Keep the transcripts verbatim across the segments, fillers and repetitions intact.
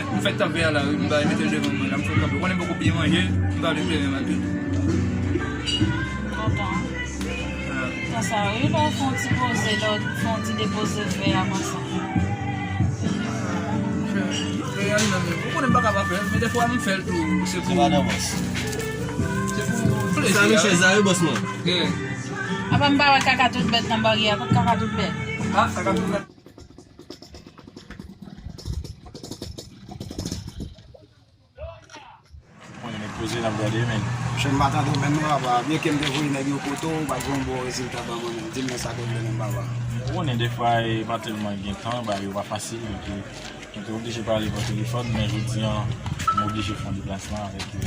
M fèk t ap veye la, wi, m bay mete l devan mwen la, m fèk kanpe. Ou konnen m poko byen manje, m pa vle klere m ak li. Kontan. Konsa, wi, lè w fè yon ti poze, lè w fè yon ti depoze vè a konsa. Vè a li menm, ou konnen m pa ka pa fè l, men dèfwa m fè l tou, se pou. Se pa nan bòs. Se pou plezi a. Sa, mesye, sa, wi, bòs mwen. Yeah. Apa m pa wè kaka tout bèt nan baryè a, kot kaka tout bèt? Ah, kaka tout bèt. Konnen nèg poze n ap gade, men. Monchè, m pa tande w menm non, papa. Byenke m te voye nèg yo kote w, ou pa t gen yon bon rezilta ban mwen menm. Di m nan sa k regle menm, papa. Ou konnen, dèfwa, e pa tèlman gen tan, bagay yo pa fasil, donk, e, nou te oblije pale pa telefòn, men jodi a, m oblije fè yon deplasman avèk, e,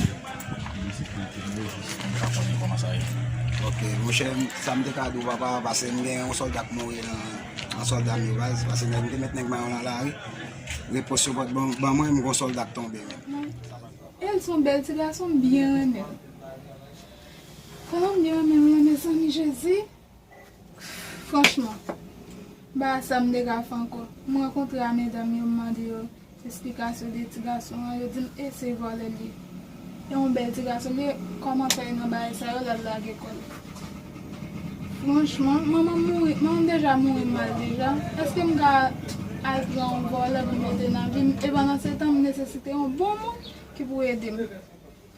nèg sekirite m yo, jis pou m ka konnen kòman sa ye. Ok, monchè, sa m te ka di w, papa, pase m gen yon sòlda k mouri nan, nan sòlda m yo, baz, pase nèg, m te met nèg mayon nan lari, repons yo pa t ban, ban mwen, m gen yon sòlda k tonbe menm. E l se yon bèl ti gason, m byen renmen l. Tèlman m byen renmen l, mezanmi, Jezi. Franchman, m pa wè sa m te ka fè ankò. M rankontre a medam yo, m mande yo esplikasyon de ti gason an, yo di m e se vòlè l ye. E yon bèl ti gason l ye, kòman fè nan bagay sa yo, l al lage kò l? Franchman, manman m mouri, manman m deja mouri mal deja. Èske m ka al pran yon vòlè pou m mete nan vi m? E pandan se tan, m nesesite yon bon moun ki pou ede m.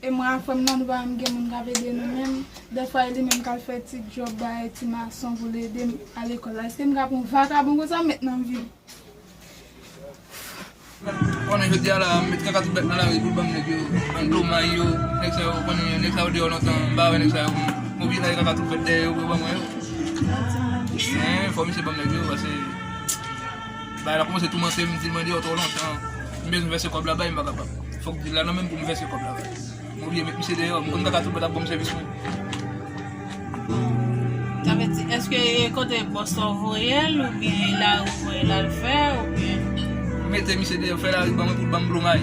E mwen ak frè m nan, nou pa menm gen moun k ap ede nou menm. Dèfwa, e li menm k al fè ti djòb, bay ti mason pou l ede m al lekòl la. Èske m ka pran yon vakabon konsa, m met nan vi m? Konnen jodi a la, m met kaka tout bèt nan lari pou l ban m nèg yo, an dlo may yo, nèg sa yo, konnen nèg sa yo deyò lontan, m pa wè nèg sa yo, m oblije lage kaka tout bèt dèyè yo pou yo ban mwen yo. Men, fò misye ban m nèg yo, pase bagay la kòmanse toumante m, m di l mwen deyò twò lontan, m bezwen vèse kòb la bay, m pa kapab. Fòk di l la nan men m pou m vèse kòb la bay. M oblije met misye deyò, m konn kaka tout bèt ap ban m sèvis mwen. Sa vle di, èske e kote bòs la w voye l, oubyen e lari w voye l al fè, oubyen? M mete misye deyò, fè lari ban mwen pou l ban m blomay.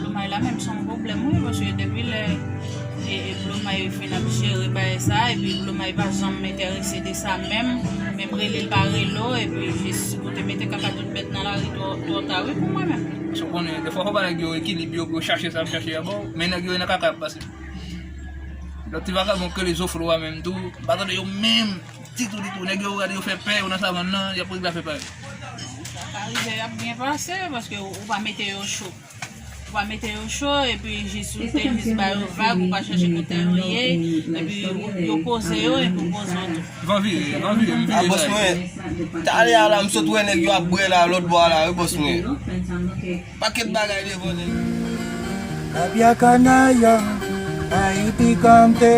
Blomay la menm se yon pwoblèm, wi, paske depi lè, e, e, blomay fin ap jere bagay sa, epi blomay pa janm enterese de sa menm, menm rele l pa rele w, epi jis ou te mete kaka tout bèt nan lari twò, twò ta, wi, pou mwen menm. Paske w konnen, dèfwa fò ba nèg yo ekilib yo pou yo chache sa y ap chache a ba w, men nèg yo nan kaka y ap pase. Lòt ti vakabon k rele Zoflo a menm tou, m pa tande yo menm ditou, ditou. Nèg yo, w gade yo fè pè yo nan savann nan, y ap regle afè pa yo. Sa ka rive y ap byen pase, paske ou pa mete yo cho. Ou pa mete yo cho, epi jis ou te jis ba yo vag, ou pa chèche kote yo ye, epi yo poze yo, epi ou poze yo tou. Van vire, van vire, m vire. Ah, bòs mwen, talè a la, m sot wè nèg yo ap bwè la, lòt bò a la, wi, bòs mwen. Pakèt bagay devan nèg. Rabia canalla, ahí picante,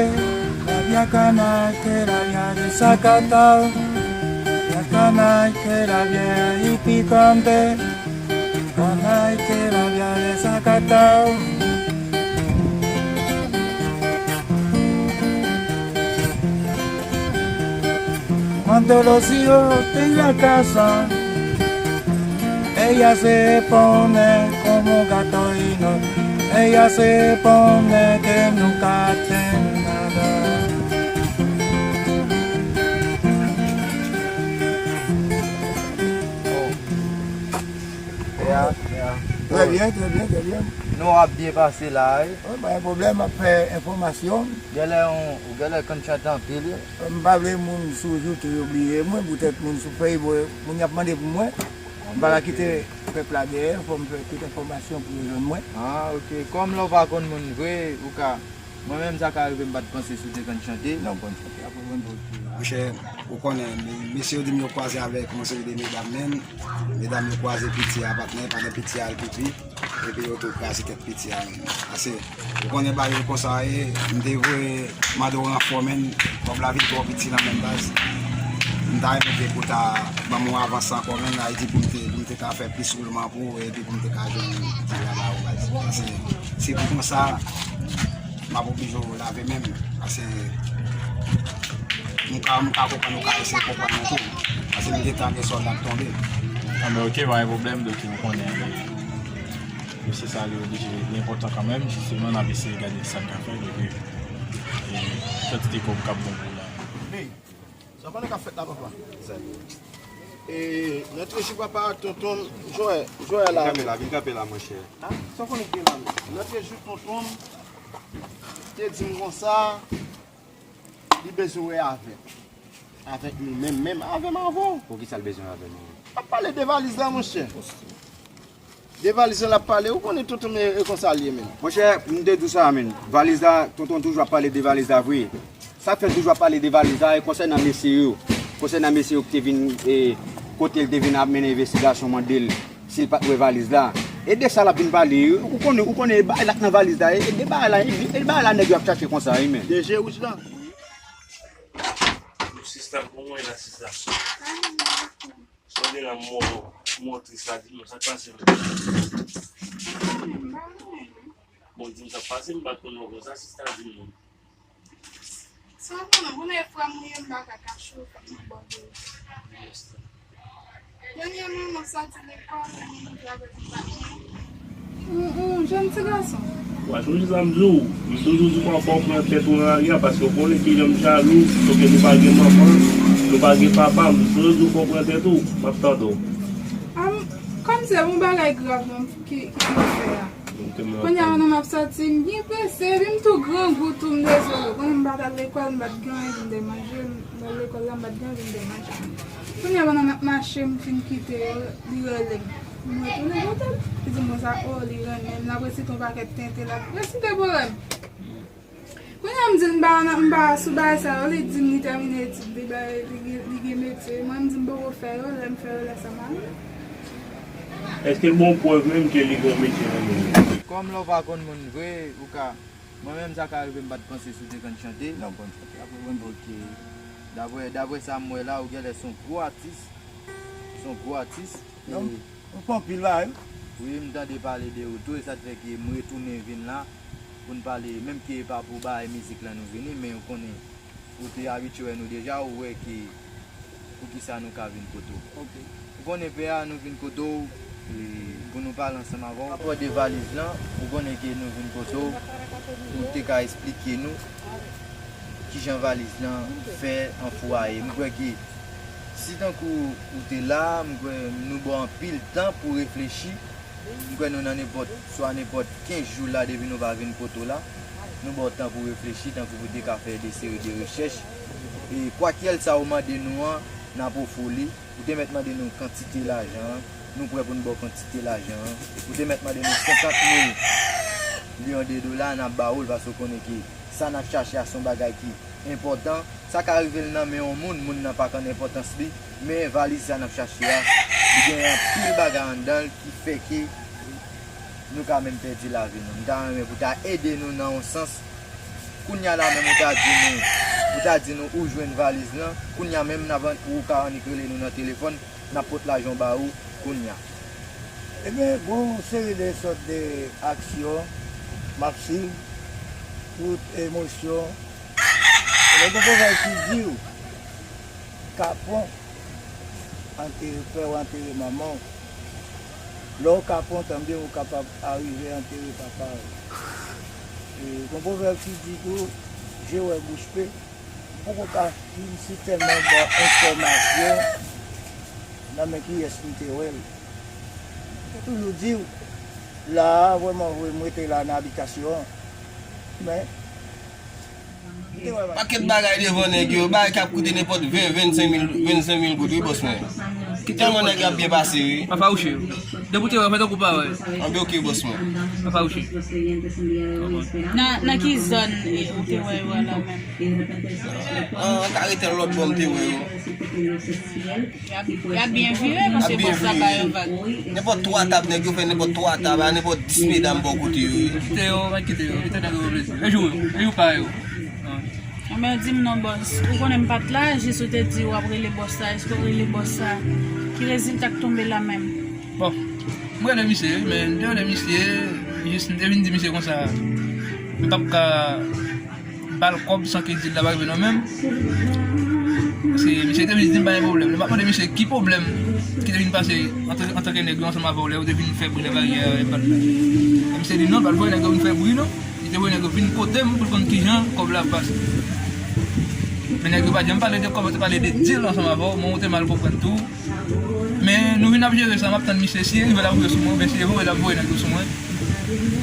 rabia canal, que rabia desacatado, rabia canal, que rabia ahí picante, canal, que rabia desacatado. Cuando los hijos de la casa, ella se pone como gato y no, ella se pone que nunca hace nada. Trè byen, trè byen, trè byen. Nou ap byen pase la, wi. Wi, pa gen pwoblèm, m ap fè enfòmasyon. Genlè yon, ou genlè konn chante anpil, wi. M pa vle moun sou YouTube yo bliye mwen, poutèt moun sou Facebook, moun y ap mande pou mwen. M pa ka kite pèp la dèyè, fò m fè tout enfòmasyon pou yo jwenn mwen. Ah, ok. Kòm lè w pa konn moun vre, ou ka, mwen menm, sa ka rive m pa t panse si w te konn chante. Non, m konn chante, apre mwen, bon. Monchè, ou konnen, mesye yo di m yo kwaze avèk yon seri de medam, men medam yo kwaze piti a, patnè, pandan piti a al pipi. Epi yo tou kraze tèt piti a menm. Pase, ou konnen bagay yo konsa ye, m te voye mande w ranfò, men kòb la vin twò piti nan men m, baz. M ta renmen ke pou ta ban m yon avans ankò, men Ayiti, pou m te, pou m te ka fè plis woulman pou ou, epi pou m te ka jwenn ti travay ou, baz. Pase, se pou konsa, m ap oblije w lave men m, pase m ka, m ka konprann ou ka eseye konprann mwen tou, pase m gentan gen sòl ap tonbe. Ah, men ok, pa gen pwoblèm, donk, ou konnen. Mesye sa li oblije li enpòtan kanmenm, jisteman, n ap eseye gade sa n ka fè, donk, e, kantite kòb k ap bon pou la. Hey, sa konnen k ap fèt la, papa? E, lòt jou papa tonton m, Joël, Joël la. Vin kanpe la, vin kanpe la, monchè. Ah, sa w konnen ki gen la menm? Lòt jou tonton m te di m konsa, li bezwen wè avè m. Avèk nou menm, menm avè m avè w. Poukisa l bezwen wè avè nou? N ap pale de valiz la, monchè. De valiz la l ap pale, ou konnen tonton m e, e konsa l ye menm. Monchè, m te di w sa menm. Valiz la, tonton toujou ap pale de valiz la vre. Sa k fè l toujou ap pale de valiz la, e konsènan mesye yo. Konsènan mesye yo ki te vin, e, kote l te vin ap mennen envestigasyon, mande l si l pa t wè valiz la. E de sa l ap vin pale, ou konnen, ou konnen, e bagay la k nan valiz la, e, e de bagay la, e, e bagay la nèg yo ap chache konsa, wi, men. De je wouj la. Sista, kòman w ye la, sista? Sonde la mò, mò tris la, di m non, sa k pase menm? Bon, di m sa k pase, m pa t konn wè w konsa, sista, di m non. Sa w konnen, konnen e frè m ou ye, m pa ka kache w, fòk mwen ba w verite. Dènyèman, m ap sòti lekòl, mwen monte avèk yon patnè. Yon, yon jèn ti gason. Wa sonje sa m di w, m toujou di w fò w pran tèt ou nan lari a, paske w konnen ki jan m jalou, paske nou pa gen manman, nou pa gen papa, m toujou di w fò w pran tèt ou, m ap tande w. Am, kòm se yon bagay grav menm ki, ki pou fè a. Kounye a, pandan m ap sòti, m byen prese, epi m tou grangou tou, m dezole. Kounye a, m pa t al lekòl, m pa t gen anyen pou m te manje, m t al lekòl la, m pa t gen anyen pou m te manje. Kounye a, pandan m ap mache, m fin kite yo, li rele m. M retounen kote l, li di m konsa, o, li renmen m, l ap resite yon pakèt tenten, l ap resite pou m. Kounye a, m di l m pa, m pa sou bagay sa yo, li di m li tèmine etid li, bay, li gen, li gen metye. Mwen, m di m poko fè yo, lè m fè yo, lè sa m ale. Èske l ba w prèv menm ke li gen yon metye nan men l? Kòm lè w pa konn moun vre, ou ka, mwen menm sa ka rive m pa t panse si w te konn chante. Non, m konn chante. Apre, mwen, ok. Daprè, daprè sa m wè la, ou genlè se yon gwo atis. Se yon gwo atis. Non, e ou fè anpil bagay. Wi, m tande pale de ou tou, e sa t fè ke m retounen vin la pou n pale, menm ke e pa pou bagay mizik lan nou vini, men ou konnen, ou te abitye wè nou deja, ou wè ke poukisa nou ka vin kote w. Ok. Ou konnen pè a, nou vin kote w, e, pou nou pale ansanm avè w. Rapò de valiz lan, ou konnen ke nou vin kote w, ou te ka esplike nou kijan valiz lan fè anfwaye. M kwè ke si tankou ou te la, m kwè nou ba w anpil tan pou reflechi. M kwè nou nan nenpòt, swa nenpòt kenz jou la depi nou pa vin kote w la. Nou ba w tan pou reflechi, tankou pou te ka fè de seri de rechèch. E kwakyèl sa ou mande nou an, n ap ofri w li. Ou te mèt mande nou kantite lajan an, nou prè pou n ba w kantite lajan an. Ou te mèt mande nou senkant mil lyon de dola, n ap ba ou l, paske w konnen ke sa n ap chache a se yon bagay ki enpòtan. Sa ka rive l nan men yon moun, moun nan pa konn enpòtans li, men valiz sa n ap chache a, li gen anpil bagay anndan l ki fè ke nou ka menm pèdi lavi nou. M ta renmen pou w ta ede nou nan yon sans. Kounye a la menm ou ta di nou, ou ta di nou ou jwenn valiz lan. Kounye a menm n ap, ou ka annik rele nou nan telefòn, n ap pot lajan w ba ou kounye a. Ebyen, gon yon seri de sòt de aksyon m ap swiv, tout emosyon. Ebyen, gon pwovèb ki di w, kapon antere frè w, antere manman w. Lè w kapon, tanbyen ou kapab arive antere papa w. E, gon pwovèb ki di tou, je wè bouch pe. M poko ka fin si tèlman ba w enfòmasyon nan men kiyès m te wè l. M te toujou di w, la a, vrèman vre, m rete la nan abitasyon an. Men, m te wè bagay. Pakèt bagay devan nèg yo, bagay k ap koute nenpòt ven, vennsenk mil, vennsenk mil goud, wi, bòs mwen. Tèlman nèg yo ap byen pase, wi. Pa fawouche yo. Depi w te wè, fè tankou w pa wè. Anben, ok, bòs mwen. Pa fawouche. Nan, nan ki zòn, e, ou te wè yo a la menm? An, an ka rete lòt bò m te wè yo. Y ap, y ap byen vire, paske bòs la ba yo vag. Nenpòt twa tab, nèg yo fè nenpòt twa tab a nenpòt dis medam bò kote yo. Kite yo, pa kite yo, kite nèg yo plezi. E jou yo, e jou pa yo. Anben, di m non, bòs. Ou konnen m pa t la, jis ou te di w ap rele bòs la. Èske w rele bòs la? Ki rezilta k tonbe la menm? Bon, m rele misye, wi, men m te rele misye, jis m te vin di misye konsa, m p ap ka ba l kòb san ke dil la pa rive nan men m. Paske misye te vin di m pa gen pwoblèm. Lè m ap mande misye ki pwoblèm ki te vin pase antan, antanke nèg yo ansanm avè w lè yo te vin fè bri nan baryè a, e pa t la. E misye di non, l pa t voye nèg yo vin fè bri non. Li te voye nèg yo vin kote m pou l konn kijan kòb la ap pase. Nèg yo pa janm pale de kòb, yo te pale de dil ansanm avè w, men ou te mal konprann tou. Men nou vin ap jere sa, m ap tann misye, si li rive l ap rive sou mwen, oubyen si li voye l ap voye nèg yo sou mwen,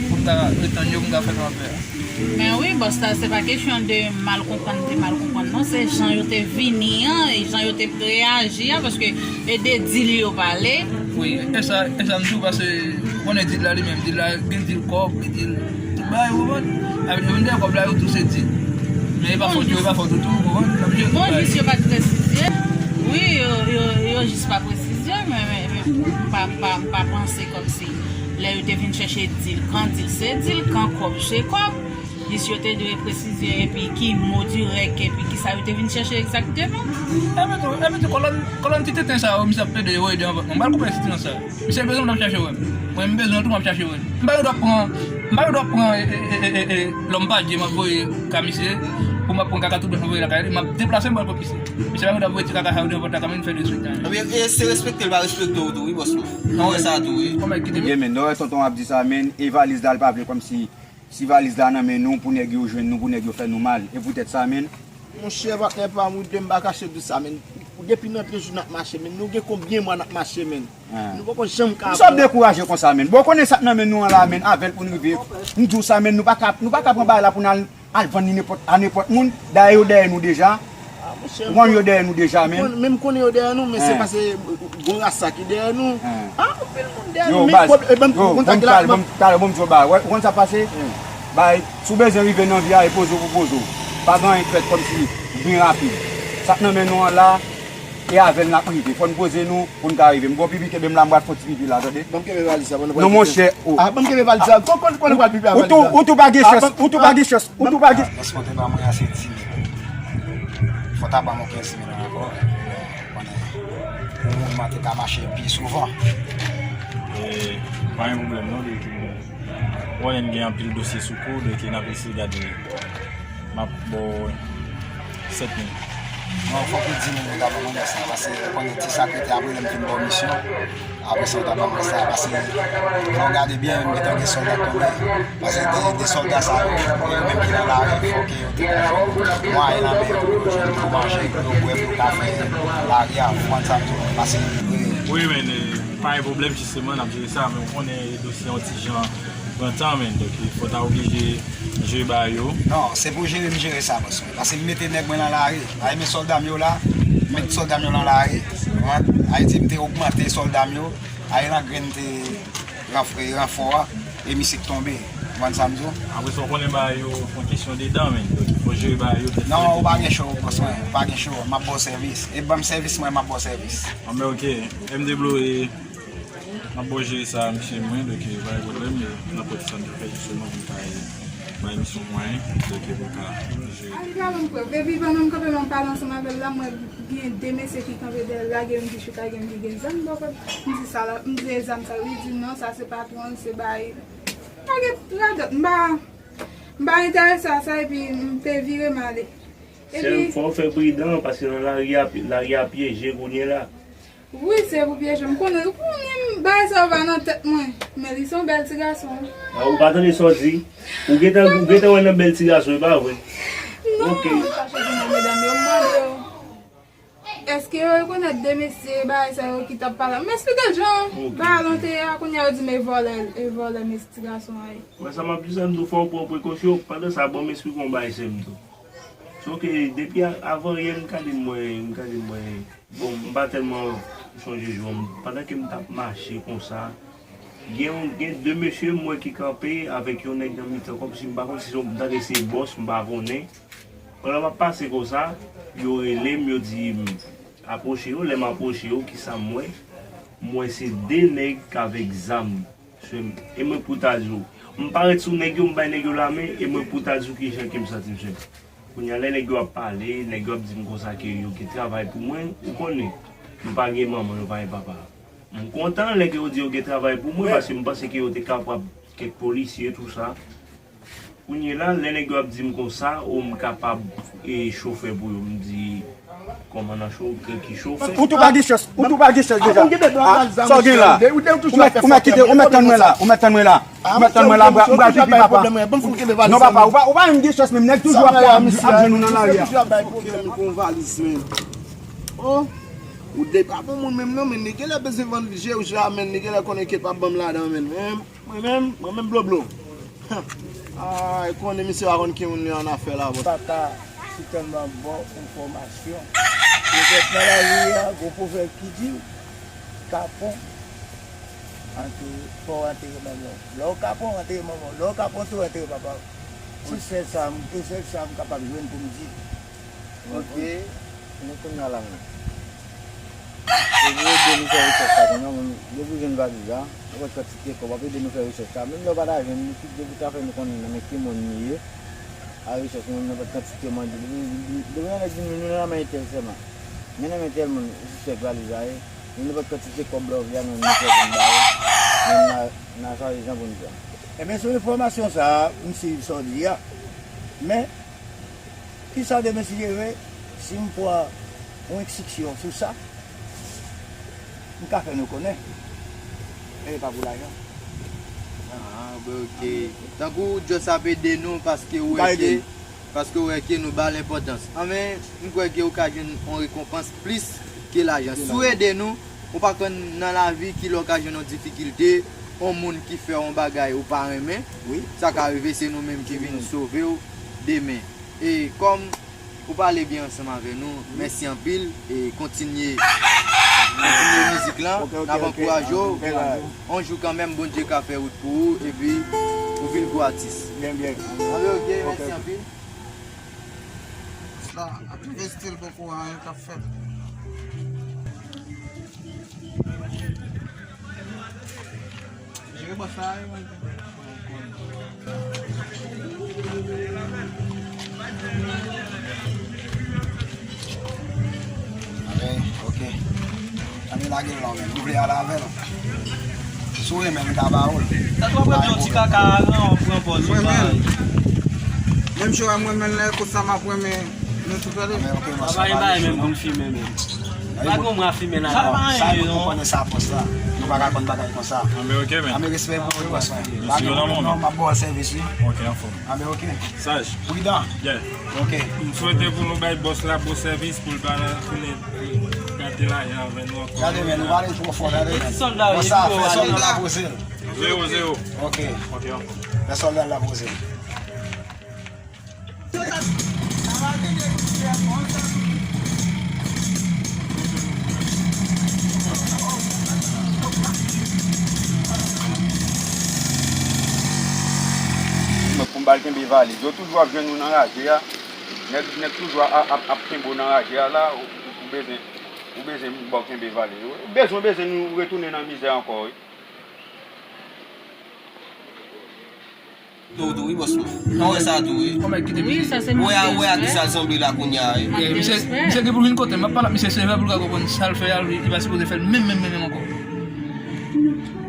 pou m ka ret tann yo, pou m ka fè sa m ap fè a. Men wi, bòs la, se pa kesyon de mal konprann, te mal konprann, non, se jan yo te vini an, e jan yo te reyaji a, paske e de dil yo pale. Wi, e sa, e sa m di w, paske ou konnen dil la li menm, dil la, gen dil kòb, gen dil tout bagay, ou konprann? Avèk yo vin dèyè kòb la, yo tou se dil. Men e pa fòt yo, e pa fòt ou tou, ou konprann? N ap jere tout bagay. Bon, jis yo pa t presize. Wi, yo, yo, yo jis pa presize, men, men, men m pa, m pa, m pa panse kòmsi lè yo te vin chèche dil, kan dil se dil, kan kòb se kòb. Jis yo te dwe presize epi ki mo dirèk epi ki sa yo te vin chèche egzakteman. Epi tou, epi tou, kòlòn, kòlòn ti tenten sa yo, misye ap plede yo ede anvòt mwen. M pral koupe sitiyasyon sa. Misye bezwen m, l ap chache wè m. Mwen, m bezwen l tou, m ap chache wè l. M pa gen dwa pran, m pa gen dwa pran, e, e, e, e, e, lòm pa Dye, m ap voye ka misye, pou m ap pran kaka tout bèt m ap voye lakay li, m ap deplase m pral pran misye. Misye pa gen dwa voye ti kaka sa yo devan pòt la, kanmenm fè de swit la. Ebyen, e, se respekte l pa respekte w tou, wi, bòs mwen. Nou wè sa tou, wi. Kòman ki te... Ebyen, men, nou wè tonton ap di sa, men, e valiz la, l pa vle kòmsi si valiz la nan men nou, pou nèg yo jwenn nou, pou nèg yo fè nou mal. E poutèt sa, men. Monchè, patnè pa m, wi, m pa kache di sa, men. Depi n antre jou n ap mache, men. Nou gen konbyen mwa n ap mache, men. Nou poko janm ka... M sot dekouraje konsa, men. Bon, konnen sa k nan men nou an la, men, avè l pou n rive. M di w sa, men, nou pa ka, nou pa ka pran bagay la pou n al, al vann li nenpòt, a nenpòt moun. Dayè, yo dèyè nou deja. Ou konn yo dèyè nou deja, men. Men m konnen yo dèyè nou, men se paske gon ras sa ki dèyè nou. Ah, anpil moun dèyè nou, men pwob-, e ban m, ou konn sa ki la, ban m, talè, ban m di w bagay. Ou konn sa k pase? Bay, si w bezwen rive nan vi a, e poze w pou poze w. Pa gen anyen k fèt kòmsi byen rapid. Sa k nan men nou an la, e avè l n ap rive. Fò n poze nou pou n ka rive. M gon pipi, kenbe m la, m pral fè yon ti pipi la, tande. Ban m kenbe valiz sa, ban m... Non, monchè, oh. Ah, ban m kenbe valiz sa. Ou tou, ou tou pa gen chans, ou tou pa gen chans, ou tou pa gen... Lespon te ban mwen an se di mil. Fò ta ban mwen kenz mil ankò. Konnen, pou moun mwen te ka mache pi souvan. E, pa gen pwoblèm non, depi, wè, m gen anpil dosye sou kou, depi n ap eseye gade. M ap ba w sèt mil. Non, fòk ou di moun pou ta ban mwen sa, paske ou konnen ti sa k rete apre lè m fin ba w misyon. Apre sa, ou ta ban mwen sa, paske lè w gade byen, m gentan gen sòlda k tonbe. Paske de, de sòlda sa yo, yo menm ki nan lari, fòk yo te ka jwenn mwayen nan men yo pou yo jwenn pou manje, pou yo bwè, pou yo ka fè lari a, ou konprann sa m di w, paske... Wi, men, eh, pa gen pwoblèm, jisteman, n ap jere sa, men ou konnen dosye an ti jan pran tan, men, donk, fò ta oblije jere bagay yo. Non, se pou jere m jere sa, bòs mwen. Paske m mete nèg mwen nan lari. Ay, men sòlda m yo la, m met sòlda m yo nan lari. Ou konprann? Ayiti, m te ogmante sòlda m yo. Ay, nan grenn te ranfre, ranfò a, e misye k tonbe. Ou konprann sa m di w? Apre sa, ou konnen bagay yo, fò kesyon de dan, men. Donk, fò jere bagay yo tèt frèt. Non, ou pa gen cho, bòs mwen, ou pa gen cho. M ap ba w sèvis. E ban m sèvis mwen, m ap ba w sèvis. Ah, men ok. M debloye. M ap ba w jere sa, mesye mwen, donk, pa gen pwoblèm, e n ap wè kisa n ka fè jisteman pou n ka bay misye mwayen, donk, pou n ka jere. Ali pa ban m prèv. Epi pandan m kanpe, m ap pale ansanm avè l la, mwen gen de mesye ki kanpe dèyè l, lage youn ki chita, gen youn ki gen zam bò kòt. M di sa la, m di e zam sa, li di non, sa se patwon l, se bay. Pa gen radòt, m pa, m pa enterese a sa, epi m te vire m ale. Sè m, fò w fè pridan, paske nan lari a, lari a pyeje kounye la. Wi, se pou pyeje m. Konnen, ou konnen bagay sa yo pa nan tèt mwen. Men li se yon bèl ti gason. Ah, ou pa tande sa w di? Ou gentan, ou gentan wè nan bèl ti gason, e pa vre? Non. Ok. Chache vin nan medam yo, m mande yo, èske yo rekonèt de mesye bagay sa yo ki t ap pale? M esplike l jan bagay lan te ye a, kounye a yo di m e vòlè, e vòlè mesye ti gason an ye. Mwen sa m ap di sa, m di w fò w pran prekosyon. Pandan sa, ban m esplike w yon bagay, sè m tou. Se ke depi a-, avan yè, m gade m wè, m gade m wè. Bon, m pa tèlman chonje jou an. Pandan ke m t ap mache konsa, gen yon, gen de mesye m wè ki kanpe avèk yon nèg nan mitan, kòmsi m pa konn si se yon, m tande se bòs, m pa konnen. Pandan m ap pase konsa, yo rele m, yo di m apwoche yo. Lè m apwoche yo, kisa m wè? M wè se de nèg k avèk zam. Mesye m, e mwen pou ta di w, m parèt sou nèg yo, m bay nèg yo lamen, e mwen pou ta di w kijan ke m santi m, mesye m. Kounye a, lè nèg yo ap pale, nèg yo ap di m konsa ke yo gen travay pou mwen, ou konnen, nou pa gen manman, nou pa gen papa. M kontan lè ke yo di yo gen travay pou mwen, paske m panse ke yo te kapab, kèk polisye, tou sa. Kounye la, lè nèg yo ap di m konsa, o, m kapab, e, chofè pou yo, m di, Kòman nan cho, kè ki cho? Ou tou pa gen chans, ou tou pa gen chans deja. Ah, sa w gen la? Ou mèt, ou mèt kite, ou mèt tann mwen la, ou mèt tann mwen la. Ou mèt tann mwen la, m pral, m pral pipi, papa. Non, papa, ou pa, ou pa menm gen chans menm, nèg toujou ap, ap, ap jwenn ou nan lari a. Oh, ou de pa bon moun menm non, men nèg la bezwen vann je ou ja, men nèg la konnen ke pa ban m ladan, men. Mwen menm, mwen menm bloblo. Ay, konnen misye pa konn ki moun li annafè la, bò. Papa, si tèlman bon enfòmasyon. Petèt nan lavi a, gon pwovèb ki di, kapon, antre, fò w antere manman w. Lè w kapon, antere manman w. Lè w kapon tou, antere papa w. Se sèl sa, se sèl sa m kapab jwenn pou m di. Ok. Men kounye a la menm. E pou ede nou fè rechèch la kounye a, mwen, depi w jwenn valiz la, nenpòt kantite kòb, w ap ede nou fè rechèch la. Menm lè w pa ta jwenn, nou kit depi w ta fè nou konnen nan men ki moun li ye. A rechèch, nou, nenpòt kantite mande. Depi, depi, depi yon nèg di nou, nou nan men entèl sèlman. Men nan men tèl moun, ou sispèk valiz la ye. Men nenpòt kantite kòb lè w vle a, nou, nou fè pou n ba ou. Men n a, n a chaje jan pou n fè. Ebyen, sou enfòmasyon sa a, m swiv sa w di a. Men, Kisa demen si Dye vle, si m pran yon enstriksyon sou sa, m ka fè nou konnen. Men e pa pou lajan. Ah, ben, ok. Tankou w just ap ede nou paske w wè ke, paske w wè ke nou ba l enpòtans. Anben, m kwè ke w ka jwenn yon rekonpans plis ke lajan. Si w ede nou, ou pa konn nan lavi kilè w ka jwenn yon difikilte, yon moun ki fè yon bagay ou pa renmen. Wi. Sa ka rive, se nou menm ki vin sove w demen. E kòm ou pale byen ansanm avè nou, mèsi anpil e kontinye, kontinye mizik lan. Ok, ok, n ap ankouraje w. Yon jou kanmenm, Bondye ka fè wout pou ou, epi ou vin gwo atis. Byen, byen. Anben, ok, mèsi anpil. La, ap twouve stil poko anyen k ap fèt. Jere bòs la, wi, mwen. Anben, ok. Anben, lage l la, men. Nou vle ale avè l. Si w renmen l, m ka ba ou l. Sa tou ap rete yon ti kaka a, non, w ap pran pòz ou. Mwen menm, menm jan mwen menm lè konsa m ap renmen nou tout ale. Anben, ok, mwen sa pa bay menm pou m fimen menm. Pa gen mwa fimen la. Sa e pou nou konnen sa pòs la. Nou pa ka konn bagay konsa. Anben, ok, men. Anben, respè pou ou, bòs mwen. Pa gen pwoblèm non, m ap ba w sèvis, wi. Ok, anfòm. Anben, ok. Saj. Pridan. Yeah. Ok. M swete pou nou bay bòs la bon sèvis, pou l pa tounen gate lajan avè nou ankò. Gade, men, nou pale twò fò, gade, men. Bòs la, fè sòlda la poze l. Zewo, zewo. Ok. Ok, anfòm. Fè sòlda la poze l. Mwen pou m ba l kenbe valiz. Yo toujou ap jwenn nou nan raje a. Nèg, nèg toujou ap, ap, ap kenbe w nan raje a la. Ou, ou, ou bezwen, ou bezwen ba w kenbe valiz. Ou bezwen, bezwen nou retounen nan mizè ankò, wi. Tou, tou, wi, bòs mwen. Mwen wè sa tou, wi. Wi, sa se manke respè. Wè a, wè a ki sa l sanble la kounye a, wi. Manke respè. Misye gen pou l vin kote m, m ap pale ak misye, se vre pou l ka konprann sa l fè a, li, li pa sipoze fè l menm, menm, menm, menm ankò.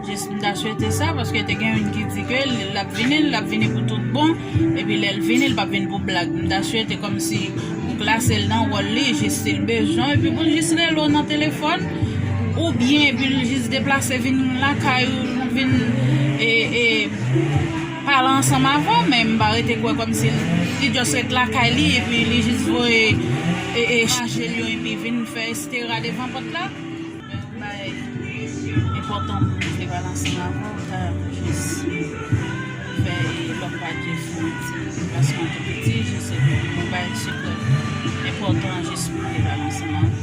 Jis m ta swete sa, paske te gen youn ki di ke l, l ap vini, l ap vini pou tout bon, epi lè l vini, l p ap vin pou blag. M ta swete kòmsi ou klase l nan wòl li, jis si l bezwen, epi pou l jis rele w nan telefòn, oubyen epi l jis deplase vin lakay ou, vin, e, e, pale ansanm avè w, men m pa rete kwè kòmsi l, li just ret lakay li, epi li jis voye, e, e, chaje l yo, epi vin fè estera devan pòt la. Men yon bagay enpòtan pou m te pale ansanm avè w, ta jis fè lòm pa Jefou ti, paske mwen tou piti, jis epi yon bagay sekrè enpòtan jis pou m te pale ansanm avè w.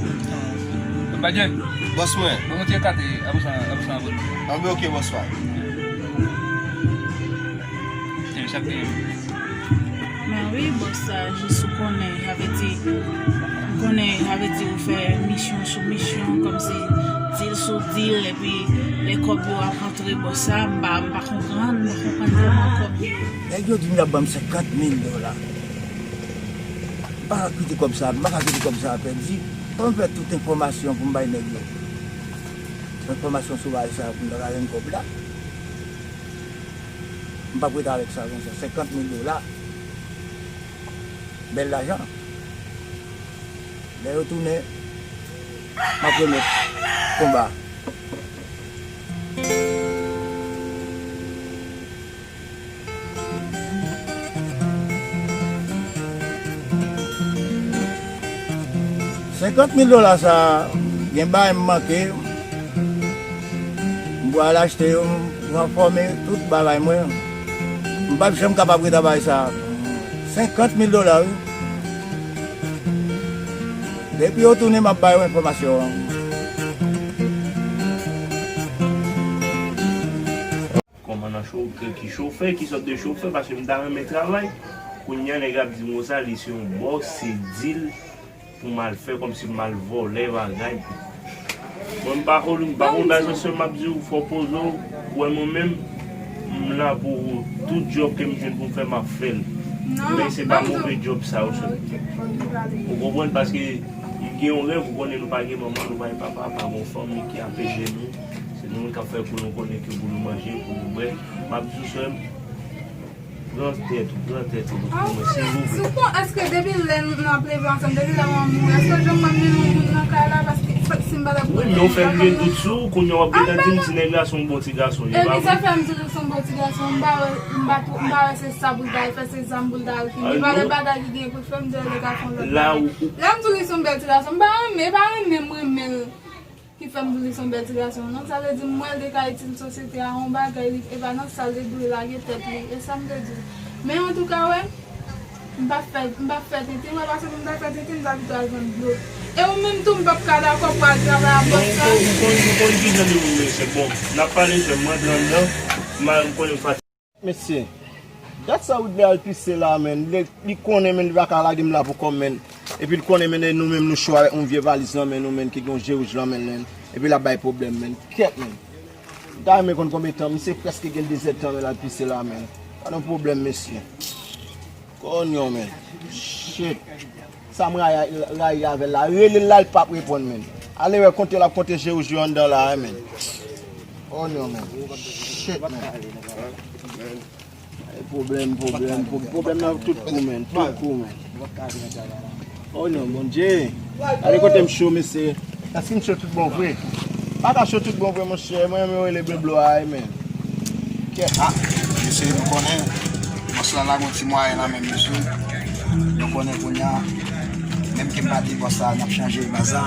Bòs mwen. Bon, mwen te ekate, apre sa, apre sa, apre. Anben, ok, bòs mwen. Te, sa k te. Men wi, bòs sa, jis ou konnen, sa vle di, m konnen, sa vle di ou fè misyon sou misyon, kòmsi dil sou dil, epi lè kòb yo ap antre, bòs sa, m pa, m pa konprann, m pa konprann kòman kòb yo. Nèg yo di m y ap ban m senkant mil dola. M pa ka kite kòb sa, m pa ka kite kòb sa pèdi. Fò m fè tout enfòmasyon pou m bay nèg yo. Enfòmasyon sovaj sa pou m ta ka jwenn kòb la. M p ap rete avèk sa konsa. Senkant mil dola. Bèl lajan. Lè yo tounen, m ap remèt konba. Senkant mil dola sa a, gen bagay m manke, m pral achte yo, m ranfòme tout bagay mwen. M p ap janm kapab ret ak bagay sa a. Senkant mil dola, wi. Depi yo tounen, m ap ba yo enfòmasyon an. Kòmandan cho-, ki, ki chofè, ki sòt de chofè, paske m ta renmen travay. Kounye a, nèg ap di m konsa, li se yon bòs, se dil pou m al fè kòmsi m al vòlè bagay. Mwen, m pa konn, m pa konn bagay sa, sèlman m ap di w, fò w poze w, wè mwen menm, m la pou tout djòb ke m jwenn pou m fè, m ap fè l. Men se pa move djòb sa yo sèlman. Ou konprann? Paske m gen yon rèv, ou konnen nou pa gen manman, nou pa gen papa, pa gen yon fanmi ki ap ede nou. Se nou menm k ap fè pou nou konnen ke pou nou manje, pou nou bwè. M ap di w, sè m, pran tèt ou, pran tèt ou, pou mwen, silvouplè. Sou kon, èske depi lè n ap leve ansanm, depi lè manman m mouri, èske w janm wè m menm yon moun nan kay la? Paske si m pa t ap... Wi, men w fè m gen dout sou ou, kounye a w ap gentan di m ti nèg la se yon bon ti gason, li pa vre? Ebyen, sa fè m di l se yon bon ti gason, m pa wè, m pa, m pa wè se sa pou l ta al fè, se zam pou l ta al fini. Li pa de bagay ki gen pou l fè, m di l li ka fè yon lòt bagay. Lè m di w li se yon bèl ti gason, m pa renmen, e pa renmen m renmen l ki fè m di w li se yon bèl ti gason, non. Sa vle di, m wè l te ka itil sosyete a yon bagay, li, e pa nan sa l te dwe lage tèt li. E sa m te di w. Men antouka, wè, m p ap fè, m p ap fè tenten, wè, paske pou m ta fè tenten, m ta pito al vann dlo. E ou menm tou, m p ap ka dakò pou al travay a bòs la. Ou konn, ou konn, ou konn ki jan de moun mesye. Bon, n ap pale jwè, m rantre anndan, m al, m konnen m fatige. Mesye, gad sa Widner al pise la, menn. Li, li konnen, menn, li pa ka lage m la pou kò m, menn. Epi l konnen, menn, e nou menm nou cho avèk yon vye valiz nan men nou, menn, ki gen yon je wouj nan men l, menn. Epi l ap bay pwoblèm, menn. Kèt, menn. M ta renmen konn konbyen tan, misye prèske gen dezèdtan, menn, l al pise la, menn. Pa gen pwoblèm, mesye. Konyon, menn. Shit. Sa m rayi, rayi avè l la. Rele l la, l p ap reponn, menn. Ale wè, konte l ap konte je wouj yo anndan la, menn. Konyon, menn. Shit, menn. Pwoblèm, pwoblèm, pwoblèm nan tout kou, menn. Tout kou, menn. Konyon, Bondye. Ale kote m cho, mesye. Èske m cho tout bon vre? Pa ka cho tout bon vre, monchè. Mwen, mwen rele bloblo a, menn. Kèt. Ah, mesye, nou konnen bòs la lage yon ti mwayen nan men m, mesye. Nou konnen kounye a, menm ke m pa di bòs la, n ap chanje baz la.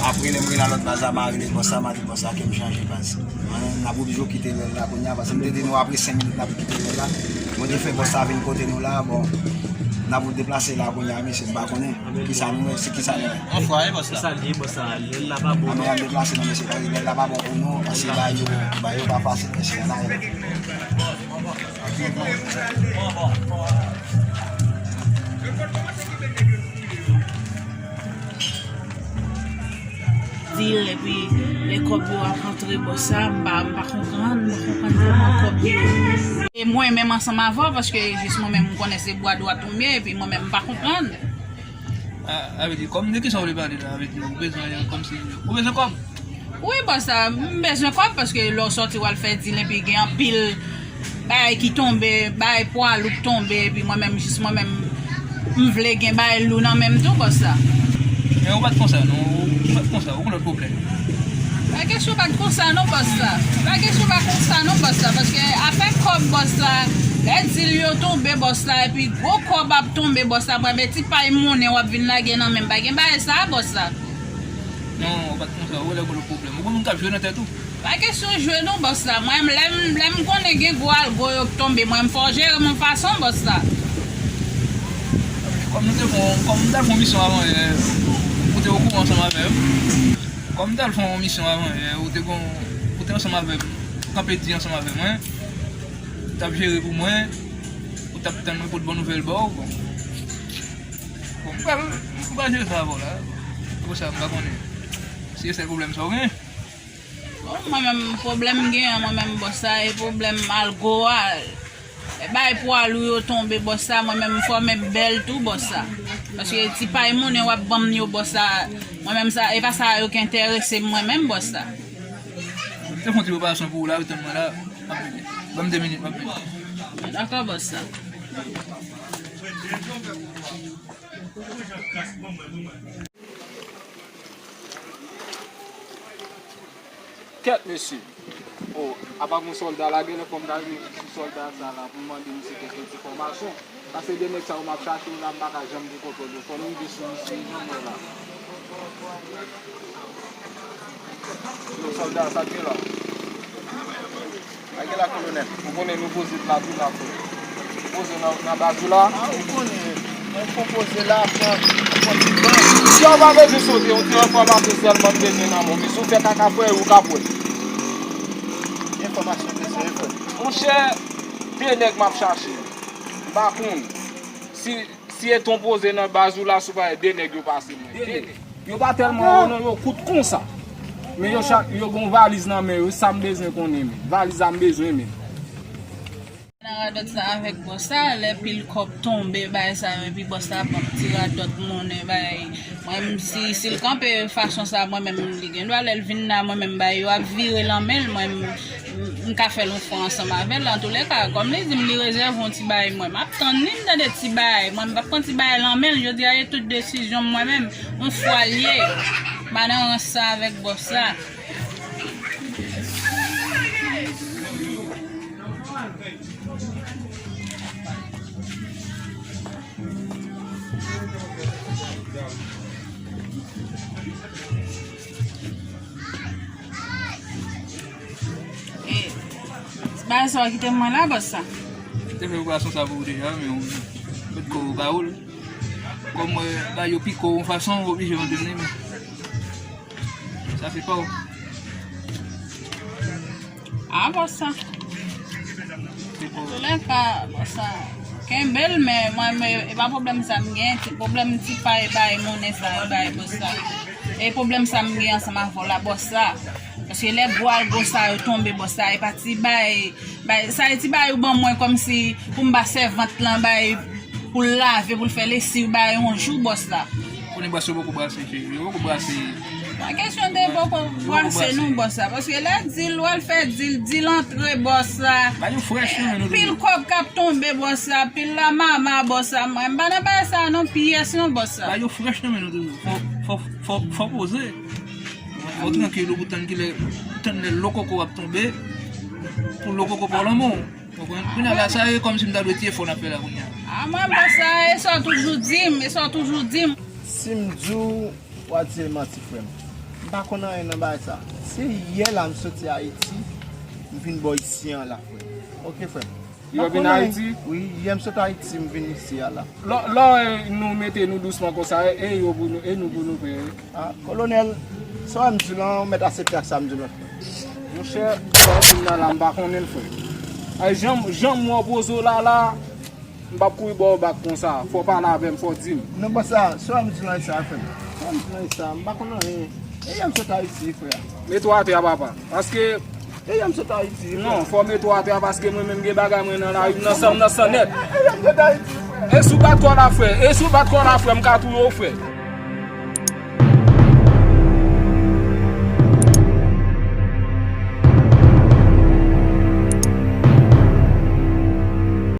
Apre, lè m rele a lòt baz la, m a rele bòs la, m a di bòs la ke m chanje baz. N ap oblije kite lòl la kounye a, paske m te di nou apre senk minit n ap kite lòl la. Bondye fè bòs la vin kote nou la, bon, n ap deplase la kounye a, mesye, m pa konnen. Kisa nou wè, se kisa nou wè? Anfwa, e bòs la. Kisa l ye, bòs la? Lè l la pa bon. A, nou ap deplase, non, mesye, paske lè l la pa bon pou nou, paske bagay yo, bagay yo pa fasil, mesye, la. Di l, epi lè kòb yo ap rantre, bòs sa, m pa, m pa konprann, m pa konprann kòman kòb yo. E mwen menm ansanm avè w, paske jis mwen menm m konnen se bwa dwat ou m ye, epi mwen menm m pa konprann. A, sa vle di, kòm de kisa w vle pale la? Sa vle di, ou bezwen, kòmsi, ou bezwen kòb? Wi, bòs la, m bezwen kòb, paske lè w sòti w al fè dil, epi gen anpil bagay ki tonbe, bagay pwa lou k tonbe, epi mwen menm, jis mwen menm, m vle gen bagay lou nan men m tou, bòs la. Men ou pa t konsa, non, ou pa t konsa, ou gen lòt pwoblèm. Pa kesyon pa t konsa non, bòs la. Pa kesyon pa konsa non, bòs la, paske afè kòb, bòs la, lè dil yo tonbe, bòs la, epi gwo kòb ap tonbe, bòs la, mwen, men ti pay monnen w ap vin lage nan men m, pa gen bagay sa, bòs la. Non, ou pa t konsa, ou wè lè gen lòt pwoblèm. Ou gen moun k ap jwe nan tèt ou. Pa kesyon jwe non, bòs la. Mwen, lè m, lè m konnen gen gwo algo yo k tonbe, mwen, m fè w jere m yon fason, bòs la. Kòm nou te fè yon, kòm m t al fè yon misyon avan yè, ou te okouran ansanm avè m. Kòm m t al fè yon misyon avan yè, ou te gon, ou te ansanm avè m, kanpe di ansanm avè mwen, ou t ap jere pou mwen, ou t ap tann mwen pot bon nouvèl ba w, bon. Bon, m pral, m pral jere sa avè w la. Pou sa, m pa konnen si se sèl pwoblèm sa w gen. Bon, mwen menm, pwoblèm m gen an, mwen menm, bòs la, e pwoblèm algo a. E bay pwa lou yo tonbe, bòs la, mwen menm, m fòme bèl tou, bòs la. Paske ti pay monnen w ap ban m yo, bòs la, mwen menm, sa, e pa sa yo ki enterese m, mwen menm, bòs la. M te fè yon ti prepasyon pou ou la, ou tann mwen la, m ap vini. Ban m de minit, m ap vini. Dakò, bòs la. Kèt, mesye. O, apa gon sòlda la, genlè fò m ta rive sou sòlda sa la pou m mande misye kèk enfòmasyon. Paske de nèg sa yo m ap chache yo la, m pa ka janm gen kontwòl yo. Fò m rive sou misye, jan mwen la. Yo, sòlda, sa k gen la? Sa k gen la, kolonèl? Ou konnen nou poze la tou la, frè. Nou poze nan, nan baz ou la. A, ou konnen. Mwen fon poze la, pran, pran ti ban. Misye, ou pa bezwen sote, yon ti enfòmasyon sèlman m bezwen nan men w. Misye, ou fè kaka, frè, ou ka pran. Enfòmasyon bezwen, frè. Monchè, de nèg m ap chache. M pa konn si Si e ton poze nan baz ou la, si w pa wè de nèg yo pase mwen. De nèg. Yo pa tèlman wo non, yo kout konsa. Men yo chak, yo gon valiz nan men yo, sa m bezwen konnen men. Valiz la m bezwen men. Nan radòt sa avèk bòs sa, lè pil kòb tonbe, bay sa yo, epi bòs sa ban m ti radòt monnen, bay. Mwen menm, si, si l kanpe fason sa, mwen menm, li gen dwa lè l vin la, mwen menm, bay yo ap vire lan men l, mwen menm, m, m ka fè l yon fwa ansanm avè l. Antoulèka, kòm li di m li rezève yon ti bagay mwen, m ap tann li, m tande ti bagay. Mwen, m p ap pran ti bagay lan men l. Jodi a, e tout desizyon m mwen menm. Yon fwa l ye. M pa nan rans sa avèk bòs sa. E, bagay sa w kite mwen la, bòs sa. Te fè operasyon sa pou ou deja, men ou met kò ou ba ou l. Kòm mwen ba yo piko yon fason, ou oblije rantre nan men. Sa se pa w. A, bòs sa. Antoulèka, bòs sa. Kenbe l, men mwen, men e pa pwoblèm sa m gen. Ti pwoblèm ti pay bay monnen sa yo bay bòs sa. E pwoblèm sa m gen ansanm avè w la, bòs sa. Paske lè gwo algo sa yo tonbe, bòs sa, e pa ti bay, bay, sa e ti bay ou ban mwen kòmsi pou m ba sèvant lan, bay pou l lave, pou l fè lesiv, bay yon jou, bòs la. Konnen bòs yo poko brase, cheri. Yo poko brase. Pa kesyon de poko brase non, bòs la. Paske lè dil, w al fè dil, dil antre, bòs la. Ba yo frèch non, men nou. Pil kòb k ap tonbe, bòs la. Pil la mama, bòs la. Mwen, m pa nan bagay sa non, pyès non, bòs la. Ba yo frèch non, men nou toujou. Fò, fò, fò, fò poze. Fò trankil ou pou tann kilè, tann lè lokoko ap tonbe. Pou lokoko pa w lanmò. Konprann? Kounye a la, sa e kòmsi m ta dwe tiye fò n ap fè la kounye a. A mwen, bòs sa, e sa w toujou di m, e sa w toujou di m. Si m di w, w a di m manti, frè m. M pa konn anyen nan bagay sa. Se yè la m soti Ayiti, m vin bò isi an la, frè m. Oke, frè m. Yo vin Ayiti? Wi, yè m sot Ayiti, m vin isi a la. Lò, lò, e, nou mete nou dousman konsa, e, e yo pou nou, e nou pou nou peye. A, kolonèl, sa w wè m di w lan, ou mèt asepte ak sa m di w lan. Monchè, sa w di m nan la, m pa konnen l, frè. Ay, jan, jan m wè w poze w la, la, m p ap kouri ba w bak konsa. Fò w pale avè m, fò w di m. Non, bòs sa, sa w wè m di w lan, e sa, frè m. Sa w wè m di w lan, e sa, m pa konn anyen. E yè m sot Ayiti, frè. Mete w atè a, papa. Paske E yè m sot Ayiti, frè. Non, fò w mete w atè a paske mwen menm gen bagay mwen nan lari m nan san m nan san nèt. E yè m sot Ayiti, frè. E si w bat kò la, frè? E si w bat kò la, frè, m ka touye w, frè.